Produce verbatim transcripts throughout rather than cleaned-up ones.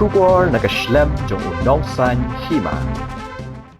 Khubor na ka shlem jong u Nongsaiñ Hima.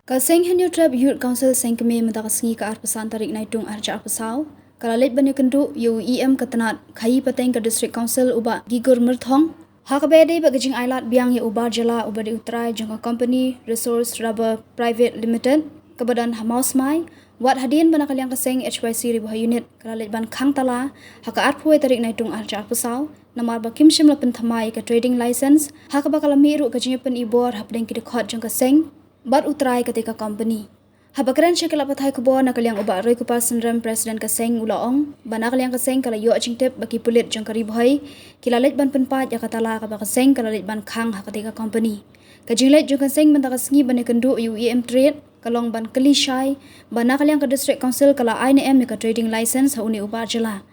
Ka Seng Hynñiewtrep Youth Council Seng Kmie mynta ka sngi ka arphew san tarik Naitung arhajar arphew saw ka la leit ban ïakynduh ïa u E M ka tnat khaïi pateng ka District Council u Bah Gigur Myrthong, ha kaba ïadei bad ka jingailad biang ïa u bar jylla uba dei u trai jong ka company Resource Rubber Private Limited kaba don ha Mawsmai. Wat hadien ba na ka liang ka seng H Y C Ri Bhoi Unit ka la leit ban khang tala ha ka arphew wei tarik Naitung arhajar arphew saw namar ba kim shym la pynthymmai ïa ka trading license, ha kaba ka la mih ruh ka jingïapyni bor hapdeng ki dkhot jong ka seng bad u trai katei ka company. Haba kren sha ki lad pathai khubor na ka liang u Bah Roykupar Synrem, President ka seng, u la ong ba na ka liang ka seng ka la ïoh jingtip ba ki pulit jong ka Ri Bhoi ki la leit ban pynpait ïa ka tala kaba ka seng ka la leit ban khang ha katei ka company. Ka jingleit jong ka seng mynta ka sngi ban ïakynduh ïa u E M Trade ka long ban kylli shai ba na ka liang ka District Council ka la ai ne em ïa ka trading license ha une u bar jylla.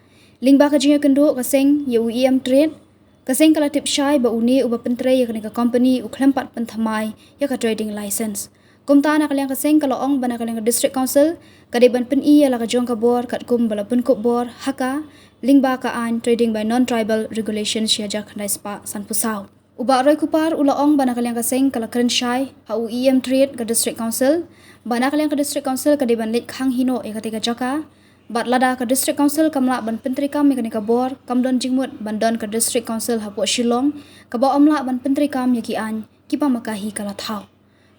Lyngba ka jingïakynduh ka seng ïa u E M Trade, ka seng ka la tip shai ba une uba pyntrei ïa kane ka company u khlem pat pynthymmai ïa ka trading license. Kumta na ka liang ka seng ka la ong ba na ka liang ka District Council ka dei ban pyni ïa la ka jong ka bor katkum ba la pynkup bor ha ka lyngba ka aiñ Trading by Non-Tribal Regulation shi hajar khyndai spah sanphew saw. U Bah Roykupar u la ong ba na ka liang ka seng ka la kren shai ha u E M Trade ka District Council ba na ka liang ka District Council ka dei ban leit khang hi noh ïa katei ka jaka. Bad lada ka District Council kam lah ban pyntreikam ïa kane ka bor, kam don jingmut ban don ka District Council hapoh Shillong kaba ym lah ban pyntreikam ïa ki aiñ kiba ma ka hi ka la thaw.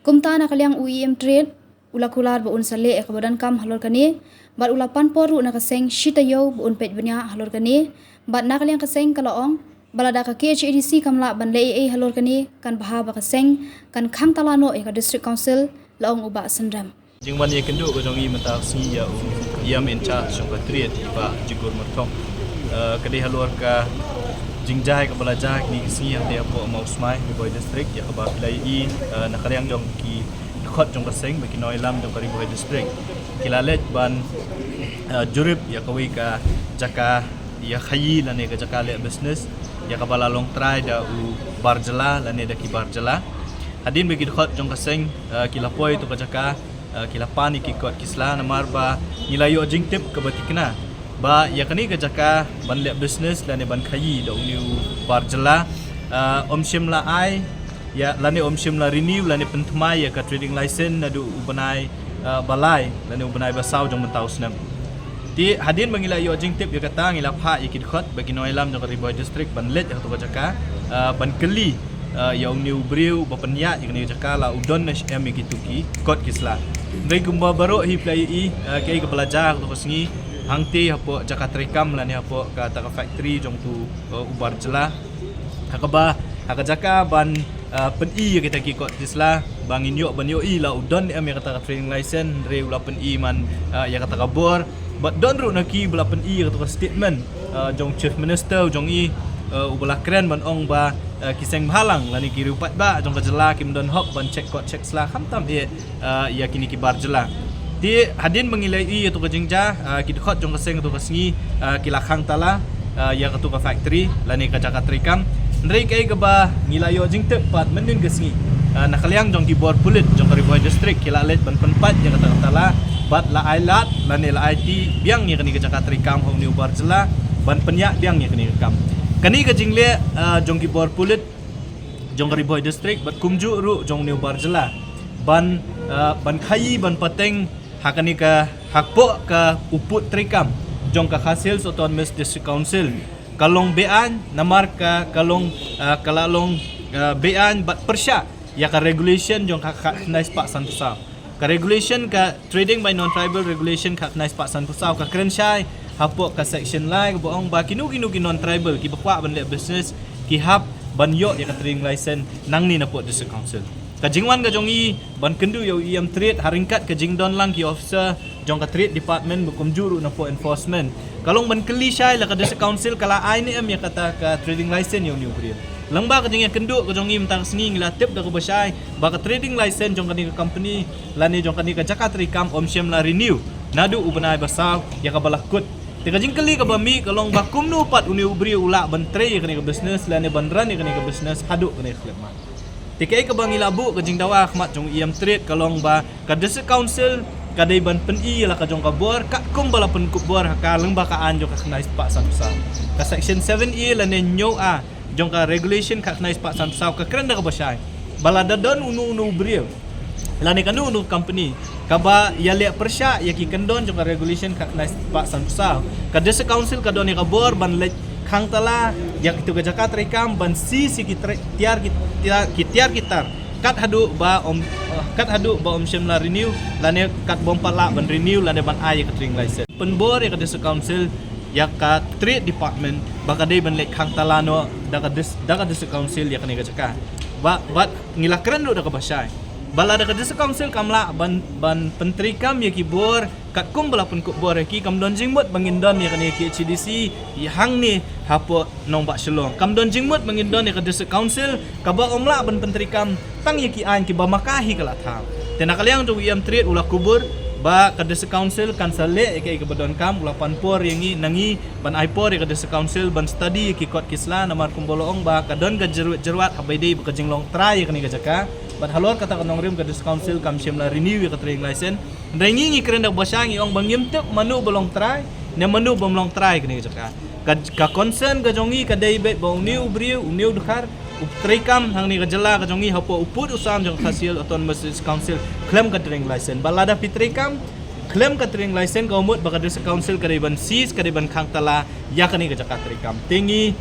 Kumta na ka liang u E M Trade u la kular ba un sa leh ïa kaba donkam halor kane bad u la pan por ruh na ka seng shi taïew ba un peit bniah halor kane. Bad na ka liang ka seng ka la ong ba lada ka K H A D C kam lah ban leh ei ei halor kane, kan bha ba ka seng kan khang tala noh ïa ka District Council, la ong u Bah Synrem. Jingwan ïakynduh ka jong i mynta ka sngi ïa u E M in charge jong ka Trade, i Bah Gigur Myrthong, eh, ka dei halor ka jingjia kaba la jia kine ki sngi hangtei hapoh Mawsmai, Ri Bhoi District, ïa kaba phi la ïohi, eh, na ka liang jong ki dkhot jong ka seng bad ki nongïalam jong ka Ri Bhoi District ki la leit ban, eh, jurip ïa kawei ka jaka ïa khaïi lane ka jaka leh business ïa kaba la long trai da u bar jylla lane da ki bar jylla. Hadien ba ki dkhot jong ka seng, eh, ki la poi to ka jaka, eh, ki la pan ïa ki kot ki sla namar ba ngi la ïoh jingtip kaba thikna ba ïa kane ka jaka ban leh business lane ban khaïi da une u bar jylla, eh, ym shym la ai ïa lane ym shym la renew lane pynthymmai ïa ka trading license naduh u bnai, eh, ba lai lane u bnai ba saw jong mynta u snem. Te hadien ba ngi la ïoh jingtip ïa kata ngi la phah ïa ki dkhot bad ki nongïalam jong ka Ri Bhoi District ban leit ha kato ka jaka, eh, ban kylli, eh, ïa une u briew ba pynïaid ïa kane ka jaka la u don ne em ïa kito ki kot ki sla. Hynrei kumba baroh hi phi la ïohi, eh, kaei kaba la jia ha kato ka sngi hangtei hapoh jaka treikam lane hapoh kata ka factory jong uto, eh, u bar jylla. Ha kaba, ha ka jaka ban, ah, pyni ïa kita ki kot ki sla ba ngin ïoh ban ïohi la u don em ïa kata ka trading license, hynrei u la pyni man, ah, ïa kata ka bor. Bad don ruh na ki ba la pyni ïa kata ka statement, ah, jong Chief Minister jong i, ah, uba la kren ban ong ba, ah, ki seng bhalang lane ki riew paidbah jong ka jylla kim don hok ban check kot check sla khamtam eh, ah, ïa kine ki bar jylla. Te hadien ba ngi la ïohi ïa kato ka jingjia, ah, ki dkhot jong ka seng kato ka sngi, ah, ki la khang tala, ah, ïa kato ka factory lane ka jaka treikam. Hynrei kaei kaba ngi la ïoh jingtip pat mynnin ka sngi, ah, na ka liang jong ki bor pulit jong ka Ri Bhoi District ki la leit ban pynpait ïa kata ka tala bad la ai lad lane la aiti biang ïa kane ka jaka treikam ha une u bar jylla ban pynïaid biang ïa kane ka kam. Kane ka jingleh, ah, jong ki bor pulit jong ka Ri Bhoi District bad kumjuh ruh jong une u bar jylla ban, ah, ban khaïi ban pateng ha kane ka hapoh ka u pud treikam jong ka Khasi Hills Autonomous District Council ka long be-aiñ namar ka, ka long, ah, ka la long, ah, be-aiñ bad pyrshah ïa ka regulation jong ka khatkhyndai spah sanphew saw. Ka regulation ka Trading by Non-Tribal Regulation khatkhyndai spah sanphew saw ka kren shai hapoh ka section lai kaba ong ba kino kino ki non-tribal kiba kwah ban leh business ki hap ban ïoh ïa ka trading license nangne napoh District Council. Ka jingwan ka jong i ban kynduh ïa u E M Trade ha ryngkat ka jingdon lang ki officer jong ka Trade Department bad kumjuh ruh napoh enforcement ka long ban kylli shai la ka District Council ka la ai ne em ïa kata ka trading license ïa une u briew. Lyngba ka jingïakynduh ka jong i mynta ka sngi ngi la tip da kaba shai ba ka trading license jong kane ka company lane jong kane ka jaka treikam ym shym la renew naduh u bnai ba saw ïa kaba la kut. Te ka jingkylli kaba mih ka long ba kumno pat une u briew u lah ban trei ïa kane ka business lane ban run ïa kane ka business haduh kane ka khyllipmat. Te kaei kaba ngi la buh ka jingdawa ha khmat jong u E M Trade ka long ba ka District Council ka dei ban pyni ïa la ka jong ka bor katkum ba la pynkup bor ha ka lyngba ka aiñ jong ka khyndai spah sanphew saw, ka section seven A lane hynñiew A jong ka regulation khatkhyndai spah sanphew saw ka kren da kaba shai ba lada don uno uno u briew lane kano kano ka company kaba ïaleh pyrshah ïa ki kyndon jong ka regulation khatkhyndai spah sanphew saw, ka District Council ka don ïa ka bor ban leit khang tala ïa kito ka jaka treikam ban seize ïa ki tre-, tiar ki tiar, ki tiar ki tar kat haduh ba ym, eh, kat haduh ba ym shym la renew lane kat ba ym pat lah ban renew lane ban ai ïa ka trading license. Pynbor ïa ka District Council ïa ka Trade Department ba ka dei ban leit khang tala noh da ka dis-, da ka District Council ïa kane ka jaka. Ba, bad ngi la kren ruh da kaba shai ba lada ka District Council kam lah ban, ban pyntreikam ïa ki bor katkum ba la pynkup bor ïa ki, kam don jingmut ba ngin don ïa kane ka K H A D C ïa hangne hapoh nongbah Shillong. Kam don jingmut ba ngin don ïa ka District Council kaba ym lah ban pyntreikam tang ïa ki aiñ kiba ma ka hi ka la thaw. Te na ka liang jong u E M Trade u la kubur ba ka District Council kan sa leh ïa kaei kaba donkam, u la pan por ïa ngi, na ngi ban ai por ïa ka District Council ban study ïa ki kot ki sla, namar kumba la ong ba ka don ka jyrwat jyrwat haba ïadei bad ka jinglong trai ïa kane ka jaka. Bad halor kata ka nongrim ka District Council kam shym la renew ïa ka trading license. Hynrei ngi ngi kren da kaba shai, ngi ong ba ngim tip mano ba long trai ne mano bym long trai kane ka jaka. Ka, ka concern ka jong ngi ka dei beit ba une u briew, une u dkhar u treikam hangne ka jylla ka jong ngi hapoh u pud u sam jong ka Khasi Hills Autonomous District Council khlem ka trading license. Ba lada phi treikam khlem ka trading license, ka mut ba ka District Council ka dei ban seize, ka dei ban khang tala ïa kane ka jaka treikam. Te ngi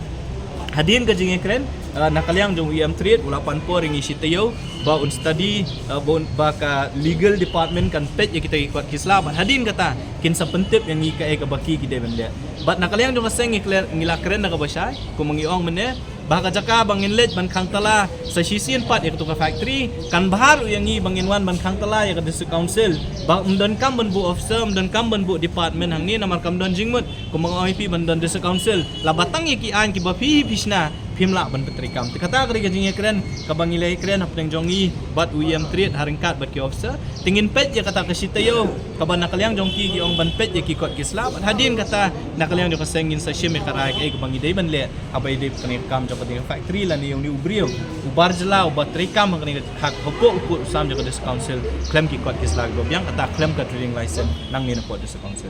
hadien ka jingïakren, eh, na ka liang jong u E M Trade u la pan por ïa ngi shi taïew ba un study, eh, ba un, ba ka legal department kan peit ïa kita ki kot ki sla, bad hadien kata kin sa pyntip ïa ngi kaei kaba ki, ki dei ban leh. Bad na ka liang jong ka seng ngi kren, ngi la kren da kaba shai, kumba ngi ong mynne, ba ka jaka ba ngin leit ban khang tala sa shisien pat ïa katu ka factory kan bha ruh ïa ngi ba ngin wan ban khang tala ïa ka District Council. Ba ym donkam ban buh officer, ym donkam ban buh department hangne, namar kam don jingmut kumba nga ong ïa phi ban don District Council. Lada tang ïa ki aiñ kiba phi hi phi shna phim lah ban pyntreikam. Te kata ka dei ka jingïakren kaba ngi la ïakren hapdeng jong ngi bad u E M Trade ha ryngkat bad ki officer. Te ngin peit ïa kata ka shi taïew kaba na ka liang jong ki ki ong ban peit ïa ki kot ki sla, bad hadien kata na ka liang jong ka seng ngin sa shim ïa ka rai kaei kaba ngi dei ban leh haba ïadei bad kane ka kam jong kane ka factory lane ïa une u briew uba jylla uba treikam ha kane ka, ha, hapoh u pud u sam jong ka District Council khlem ki kot ki sla kiba biang, kata khlem ka trading license nangne napoh District Council.